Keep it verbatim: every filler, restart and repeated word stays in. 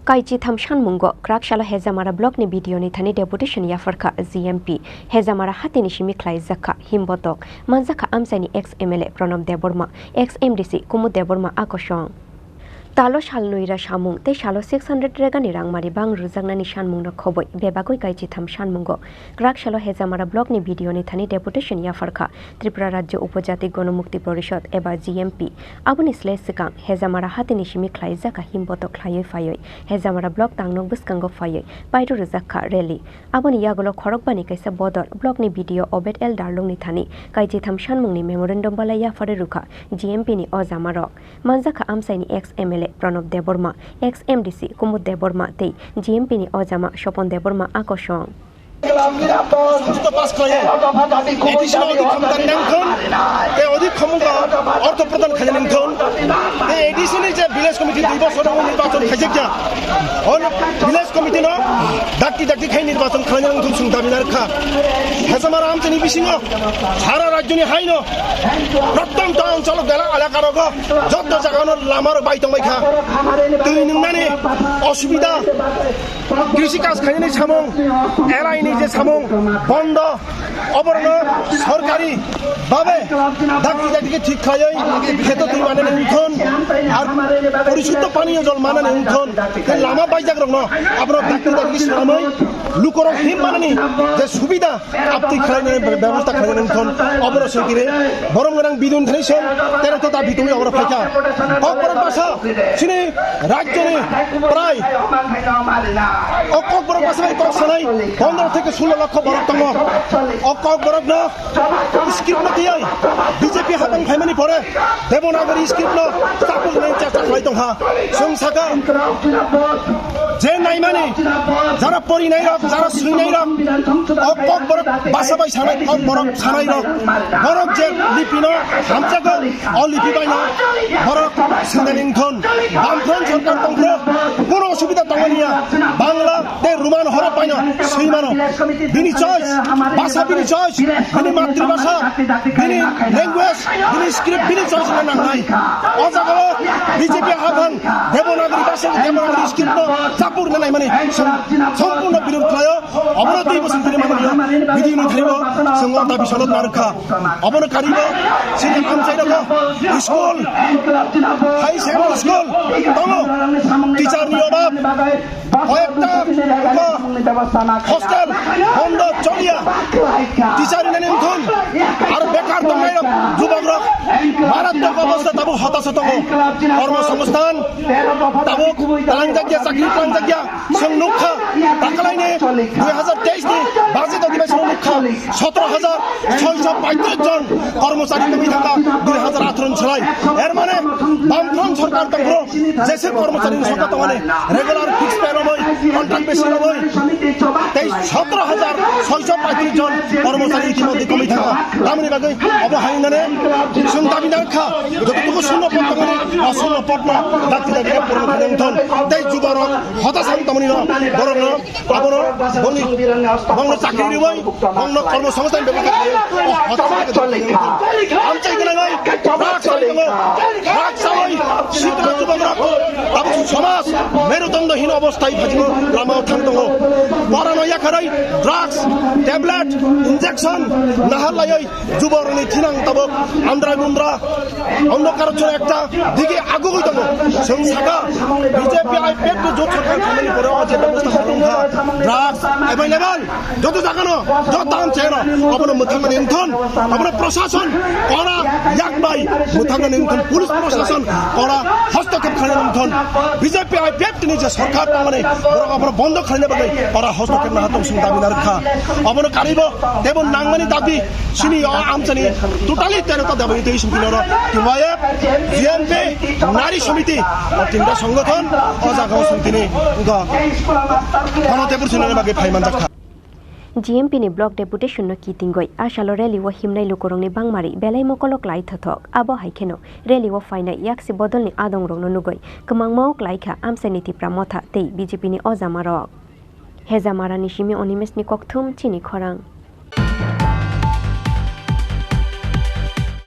Kaichitham sanmungo kwrak salo Hejamara block ni B D O ni thani deputation yapharkha G M P. Hejamara hatini simi khlaijak kha himbotok. Manjakha amchaini ex M L A Pranab Debbarma, ex M D C Kumud Debbarma a kosong. Talo sal nwi ra samung tei salo six hundred regani rangmari bang rwjaknani sanmungno khobwi bebagwi Kaichitham sanmungo kwrak salo Hejamara block ni B D O ni thani deputation yapharkha Tripura Rajya Upojati Gonomukti Porishad eba G M P. Aboni slai swkang Hejamara hatini simi khlaijak kha himbotok khlaiwi phaiwi Hejamara block tangnok bwskango phaiwi pairo rwjak kha rally. Aboni yagulo khorokbani kaisa bodol block ni B D O Obed L Darlung ni thani Kaichitham sanmungni memorandum balai yapharwi rwkha G M P ni o jamarok. Manjakha amchaini ex M L A Pranab Debbarma, ex M D C Kumud Debbarma tei G M P ni o jama Sopon Debbarma a kosong. Susto pass khlaiwi, A D C no odik khamtan nangthun, tei odik khamungba ortho pradhan khainani wngthun, tei A D C ni je village committee dui bosor nangwi nirbachon khaijakya, hwn village committee no dakti dakti khai nirbachon khlainani wngthun chwng dabi narwkha. Hejamara amchaini bisingo sara rajyoni haino protyonto oncholo gela elakarogo joto jagano lamarok bai tongbaikha. Twi nwngnani osubida, krishi kaj khainani samung, L I ni je samung bondo, oborno sorkari babe dakti dakti khe thik khlaiwi kheto twi manani wngthun, ar porishuddo paniyo jol manani wngthun, tei lama baijakrokno abono dakti dakti swnamwi lukorok him manani je subida, aptwi khlainani be-, bebosta khlainani wngthun, obono sengkiri borom gwnang bidun thani song tero to dabi tongwi obono phaikha. Kokborok basa chini rajyoni prai o Kokborok basa bai kok sanai pondro theke sulo lokho borok tongo. O Kokborokno script no tiyai B J P hapang phaimani pore Devanagari script no chapuk nai cha cha khlai tongkha. Chwng saka je naimani jara porinai rok, jara swinai rok, o Kokborok basa bai sanai Kokborok sanai rok, borok je lipino hamjago, o lipi bai no borok swinani wngthun. Bamfront sorkar tongphuru kuno osubida tongmani ya. Bangla tei Roman horo paino swi mano. Bini choice, basa bini choice, bini matribhasha, bini language, bini script, bini choice no nangnai. O jagao B J P hapang Devanagari basa, Devanagari script no chapur nanai mani som-, sompurno birod khlaio. Obono tei bosong tini mano video ni thaibo swngo dabi sonot narwkha. Obono karibo sini amchai rokho school, high secondary school tongo, teacher ni obab. Koyekta hostel bondo choliya, teacher ni nani wngthun, aro bekar tongnai rok, jubok rok, marattok obostha tabuk hotaso tongo. Kormo songsthan tabuk talangjakya, chakri talangjakya, chwng nukha, takalaini dui hazar teis ni budget adhibeshon nukha, sotoro hazar soiso paitris jon kormochari tongwi thangkha dui hazar atharo ni slai. Er mane Bamfront sorkar tongphuru jese kormochari ni songkha tongmani regular fixed pay romwi, contract basis romwi tei sotoro hazar soiso paitris jon kormochari itimodhye komwi thangkha. Tamoni bagwi obo hai wngnani chwng dabi narwkha, jototuku shunno pod tongmani, o shunno podno dakti dakti khe puron khaina wngthon tei juborok hotasan tongmani no borokno Abono boni, bongno chakri ribai, bongno kormo songsthan bebostha khlai, o hotel amchai gwnangwi drugs chawi tongo, drugs chawi sikla jubokrok abo somaj merudondo hino obosthai phajingo lamao thang tongo. Porano yakharai drugs, tablet, injection nahar laiwi juborokni thinang tabuk andra gundra. Ondo karon chwng ekta dige agugwi tongo. Chwng saka B J P I P F ni jot sorkar khaimani pore o je bebosta khlai wngkha, drugs available joto jagano, joto town chero, obono mwthangmani wngthon, obono prosason kora yak bai mwthangmani wngthon, police prosason kora hostokep khlainani wngthon, B J P I P F ni je sorkar tongmani borok obono bondo khlaina bagwi kora hostokep naha tong chwng dabi narwkha. Obono karibo teibo nangmani dabi. Chini o amchani totally tero ta dabani tei sumtini oro T Y F, G M P, Nari Samiti, o tinta songothon o jaga o sumtini wngkha. Kono tebur sinani bagwi phai manjak kha. G M P ni block deputation no kitingoi a salo rally o himnai lukurokni bangmari belai mokolo klai thothok. Abo hai kheno rally o phainai yaksi bodolni adongrokno nugoi kwmangma o klai kha amchaini Tipra Motha tei B J P ni o jamarok. Hejamara ni simi Animesh ni kokthum chini khorang.